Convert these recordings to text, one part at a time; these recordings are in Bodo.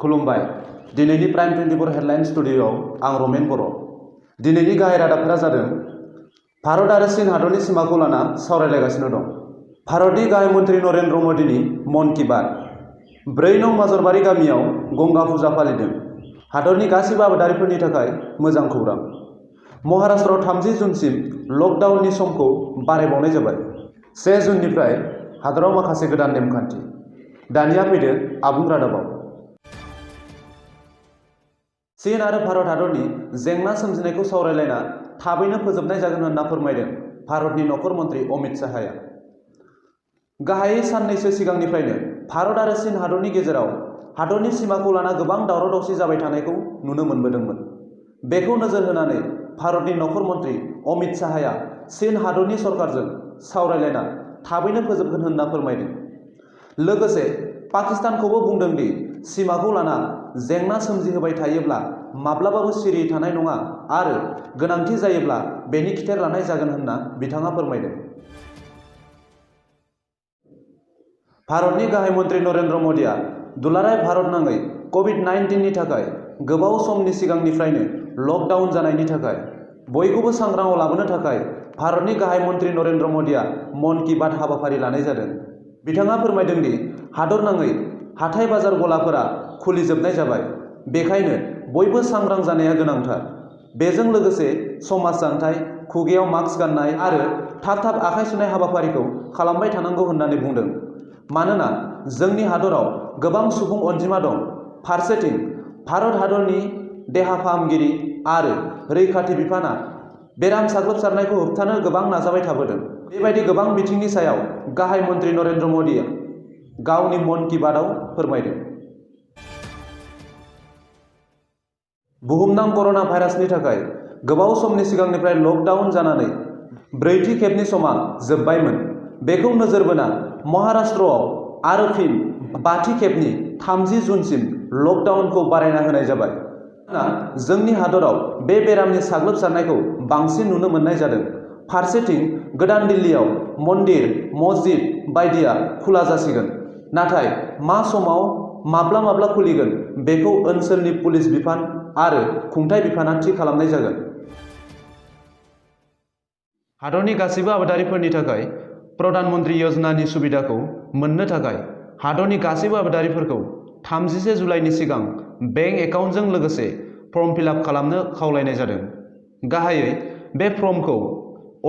खुलुमबाय। दिनैनि प्राइम 24 हेडलाइन स्टुडिय'आव आं रमेन बर'। दिनैनि गाहाय रादाबफोरा जादों भारत आरो चीन हादरनि सिमाखौ लाना सावरायलायगासिनो दं। भारतनि गाहाय मन्त्रि नरेन्द्र मदिनि मन की बात। 4 नं माजरबारि गामियाव गंगा फुजा फालिदों। हादरनि गासिबो आबादारिफोरनि थाखाय मोजां खौरां। महाराष्ट्रआव 30 जुनसिम लकडाउननि समखौ बारायबावनाय जाबाय। 1 जुननिफ्राय हादराव माखासे गोदान नेमखान्थि। दानिया फैदो आबुं रादाबाव। चीन आरो भारत हादरनि जेंना सोमजिनायखौ सावरायलायना थाबैनो फोजोबनाय जागोन होनना फोरमायदों भारतनि नखर मन्त्रि अमित शाहया। गाहायै साननैसो सिगांनिफ्रायनो भारत आरो चीन हादरनि गेजेराव हादरनि सिमाखौ लाना गोबां दावराव दावसि जाबाय थानायखौ नुनो मोनबोदोंमोन। बेखौ नोजोर होनानै भारतनि नखर मन्त्रि अमित शाहया चीन हादरनि सरकारजों सावरायलायना थाबैनो फोजोबगोन होनना फोरमायदों। लोगोसे पाकिस्तानखौबो बुंदों दि सिमाखौ लाना जेंना सोमजिहोबाय थायोब्ला माब्लाबाबो सिरियै थानाय नङा आरो गोनांथि जायोब्ला बेनि खिथेर लानाय जागोन होनना बिथाङा फोरमायदों। भारतनि गाहाय मन्त्रि नरेन्द्र मदिया दुलाराय भारत नाङै कभिड-19 नि थाखाय गोबाव समनि सिगांनिफ्रायनो लकडाउन जानायनि थाखाय बयखौबो सांग्राङाव लाबोनो थाखाय भारतनि गाहाय मन्त्रि नरेन्द्र मदिया मन की बात हाबाफारि लानाय जादों। बिथाङा फोरमायदों दि हादर नाङै हाथाइ बाजार गलाफोरा खुलिजोबनाय जाबाय। बेखायनो बयबो सांग्रां जानाया गोनांथार। बेजों लोगोसे समाज जानथाय, खुगायाव मास्क गाननाय आरो थाब आखाइ सुनाय हाबाफारिखौ खालामबाय थानांगौ होननानै बुंदों। मानोना जोंनि हादराव गोबां सुबुं अनजिमा दं। फारसेथिं भारत हादरनि देहा फाहामगिरि आरो रैखाथि बिफाना बेराम साग्लोबसारनायखौ होबथानो गोबां नाजाबाय थाबोदों। बेबायदि गोबां बिथिंनि सायाव गाहाय मन्त्रि नरेन्द्र मदिया गावनि मन की बातआव फोरमायदों। बुहुमनां कर'ना भाइरासनि थाखाय गोबाव समनि सिगांनिफ्राय लकडाउन जानानै 4थि खेबनि समा जोबबायमोन। बेखौ नोजोर बोना महाराष्ट्रआव आरो फिन 5थि खेबनि 30 जुनसिम लकडाउनखौ बारायना होनाय जाबाय। मानोना जोंनि हादराव बे बेरामनि साग्लोबसारनायखौ बांसिन नुनो मोननाय जादों। फारसेथिं गोदान दिल्लीयाव मन्दिर, मस्जिद बायदिया खुला जासिगोन। नाथाय मा समाव माब्ला खुलिगोन बेखौ ओनसोलनि पुलिस बिफान आरो खुंथाय बिफाना थि खालामनाय जागोन। हादरनि गासैबो आबादारिफोरनि थाखाय प्रधान मन्त्रि य'जनानि सुबिदाखौ मोननो थाखाय हादरनि गासैबो आबादारिफोरखौ 31 जुलाइनि सिगां बेंक एकाउन्टजों लोगोसे फर्म फिलआप खालामनो खावलायनाय जादों। गाहायै बे फर्मखौ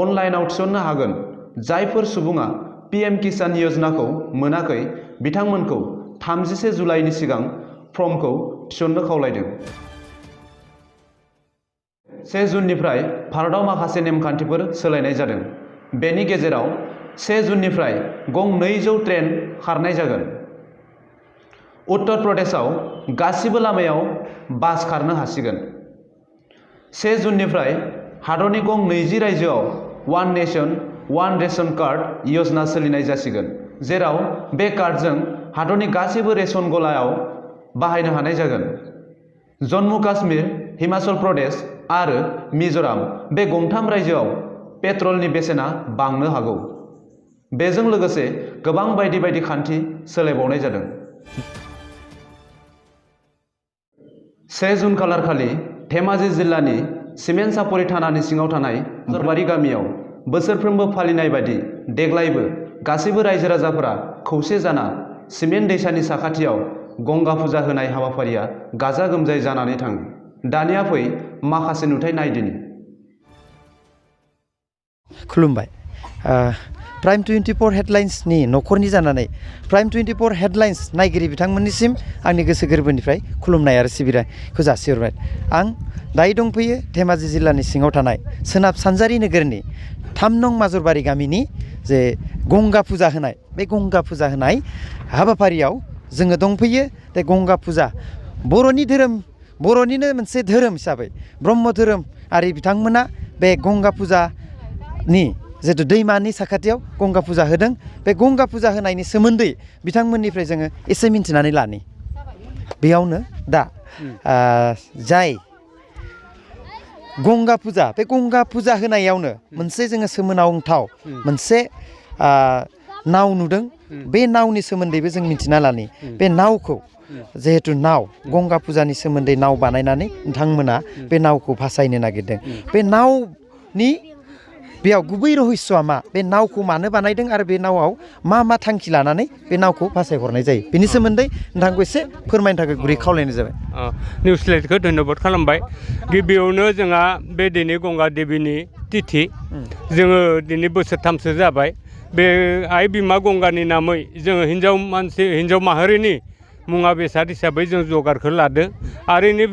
अनलाइनआव थिसननो हागोन। जायफोर सुबुङा पीएम किसान य'जनाखौ मोनाखै बिथांमोनखौ 31 जुलाइनि सिगां फर्मखौ थिसननो खावलायदों। 1 जुननिफ्राय भारतआव माखासे नेमखान्थिफोर सोलायनाय जादों। बेनि गेजेराव 1 जुननिफ्राय गं 200 ट्रेन खारनाय जागोन। उत्तर प्रदेशआव गासिबो लामायाव बास खारनो हासिगोन। 1 जुननिफ्राय हादरनि गं 20 रायजोआव one nation one ration card य'जना सोलिनाय जासिगोन। जेराव बे कार्डजों हादरनि गासैबो रेशन गलायाव बाहायनो हानाय जागोन। जम्मु काश्मीर, हिमाचल प्रदेश आरो मिज'राम बे गंथाम रायजोआव पेट्रलनि बेसेना बांनो हागौ। बेजों लोगोसे गोबां बायदि खान्थि सोलायबावनाय जादों। 1 जुन खालारखालि धेमाजि जिल्लानि सिमेन्सापरि थानानि सिङाव थानाय माजरबारि गामियाव बोसोरफ्रोमबो फालिनाय बायदि देग्लायबो गासैबो रायजो राजाफोरा खौसे जाना सिमेन्ट दैसानि साखाथियाव गंगा फुजा होनाय हाबाफारिया गाजा गोमजायै जानानै थाङो। दानिया फै माखासे नुथाय नायदिनि। खुलुमबाय। प्राइम 24 हेडलाइन्सनि नखरनि जानानै प्राइम 24 हेडलाइन्स नायगिरि बिथांमोननिसिम आंनि गोसो गोरबोनिफ्राय खुलुमनाय आरो सिबिनायखौ जासिहरबाय। आं दायो दंफैयो धेमाजि जिल्लानि सिङाव थानाय सोनाब सानजारि नोगोरनि 3 नं माजरबारि गामिनि जे गंगा फुजा होनाय बे गंगा फुजा होनाय हाबाफारियाव जोङो दंफैयो। बे गंगा फुजा बर'निनो मोनसे धोरोम हिसाबै ब्रह्म धोरोमारि बिथांमोना बे गंगा फुजानि जितु दैमानि साखाथियाव गंगा फुजा होदों। बे गंगा फुजा होनायनि सोमोन्दै बिथांमोननिफ्राय जोङो एसे मिन्थिनानै लानि। बेयावनो दा जाय गंगा फुजा बे गंगा फुजा होनायावनो मोनसे जोङो सोमोनांथाव मोनसे नाव नुदों। बे नावनि सोमोन्दैबो जों मिन्थिना लानि। बे नावखौ जिहेतु नाव गंगा फुजानि सोमोन्दै नाव बानायनानै नोंथांमोना बे नावखौ भासायनो नागिरदों बे नावनि बेयाव गुबै रहस्यआ मा बे नावखौ मानो बानायदों आरो बे नावआव मा मा थांखि लानानै बे नावखौ भासायहरनाय जायो बेनि सोमोन्दै नोंथांखौ एसे फोरमायनो थाखाय गुरै खावलायनाय जाबाय निउस लाइटखौ धन्यबाद खालामबाय गिबियावनो जोंहा बे दिनै गंगा देबीनि तिथि जोङो दिनै बोसोरथामसो जाबाय बे आइ बिमा गंगानि नामै जोङो हिन्जाव माहारिनि मुवा बेसाद हिसाबै जों जगारखौ लादों आरो बेनि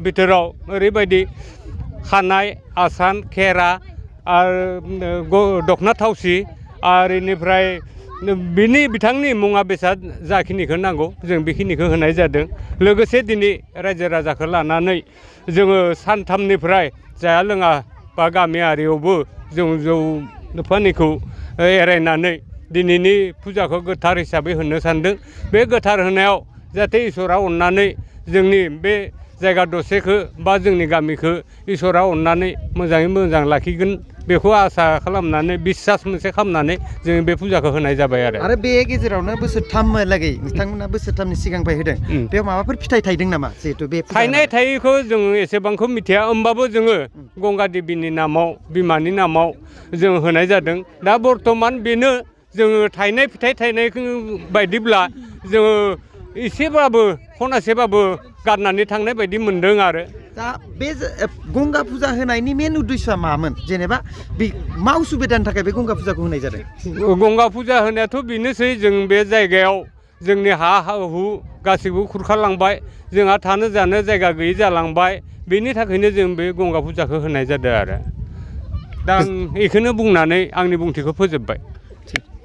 बिथोराव ओरैबायदि खानाय आसान खेरा आरो दखना थावसि आरो बेनिफ्राय बिथांनि मुवा बेसाद जाखिनिखौ नांगौ जों बेखिनिखौ होनाय जादों लोगोसे दिनै रायजो राजाखौ लानानै जोङो सानथामनिफ्राय जाया लोङा बा गामियारियावबो जों जौ फानिखौ एरायनानै दिनैनि फुजाखौ गोथार हिसाबै होनो सानदों बे गोथार होनायाव जाहाथे इसोरा अननानै जोंनि बे जायगा दसेखौ बा जोंनि गामिखौ इसोरा अननानै मोजाङै मोजां लाखिगोन बेखौ आसा खालामनानै बिसास मोनसे खालामनानै जों बे फुजाखौ होनाय जाबाय आरो बे गेजेरावनो बोसोरथामहालागै नोंथांमोना बोसोरथामनि सिगांनिफ्राय होदों बेयाव माबाफोर फिथाइ थाइदों नामा जिहेतु बे थाइनाय थायैखौ जों एसेबांखौ मिथिया होमबाबो जोङो गंगा देबीनि नामाव बिमानि नामाव जों होनाय जादों दा बर्थमान बेनो जोङो थाइनाय फिथाइ थाइनाय बायदिब्ला जोङो एसेबाबो खनासेबाबो गारनानै थांनाय बायदि मोन्दों आरो दा बे गंगा फुजा होनायनि मेन उद्देश्यआ मामोन जेनेबा बे मा उसुबिदानि थाखाय बे गंगा फुजाखौ होनाय जादों गंगा फुजा होनायाथ' बेनोसै जों बे जायगायाव जोंनि हा हु गासैबो खुरखालांबाय जोंहा थानो जानो जायगा गैयै जालांबाय बेनि थाखायनो जों बे गंगा फुजाखौ होनाय जादों आरो दा आं बेखौनो बुंनानै आंनि बुंथिखौ फोजोबबाय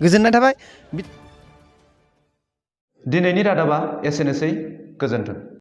गोजोननाय थाबाय दिनैनि रादाबा एसेनोसै गोजोन्थों।